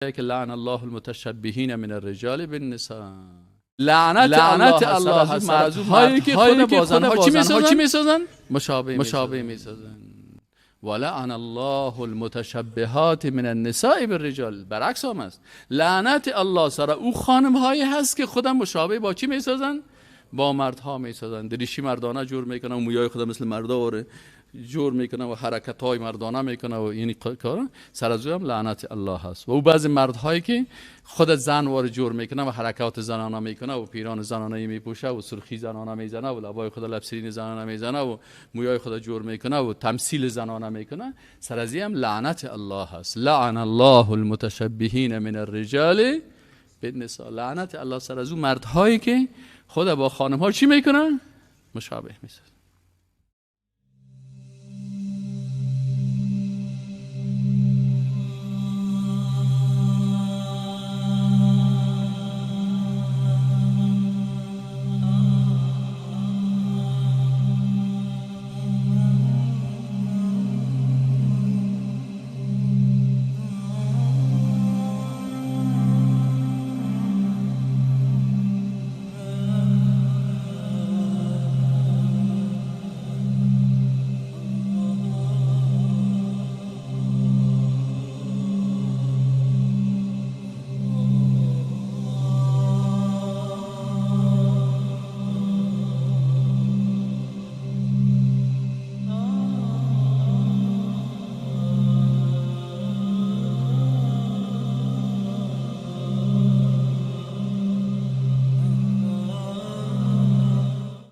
که لعن الله المتشبهین من الرجال بالنساء. لعنت الله از مردهایی که خود با زنها چی میسازن؟ مشابه میسازن. ولعن الله المتشبهات من النساء بالرجال. برعکس هم است. لعنت الله سر او خانم هایی هست که خودم مشابه با چی میسازن؟ با مردها میسازن. دریشی مردانه جور میکنن و مویای خود مثل مردا وره جور میکنه و حرکت های مردانه میکنه و این کار سر از هم لعنت الله هست. و او بعضی مردهایی که خود زن وار جور میکنه و حرکات زنانه میکنه و پیران زنانه میپوشه و سرخی زنانه میزنه و لبای خود لبسرین زنانه میزنه و مویای خود جور میکنه و تمثیل زنانه میکنه، سر از هم لعنت الله هست. لعن الله المتشبهین من الرجال بالنساء. لعنت الله سر از او مردهایی که خود با خانم ها چی میکنن؟ مشابه میسازن.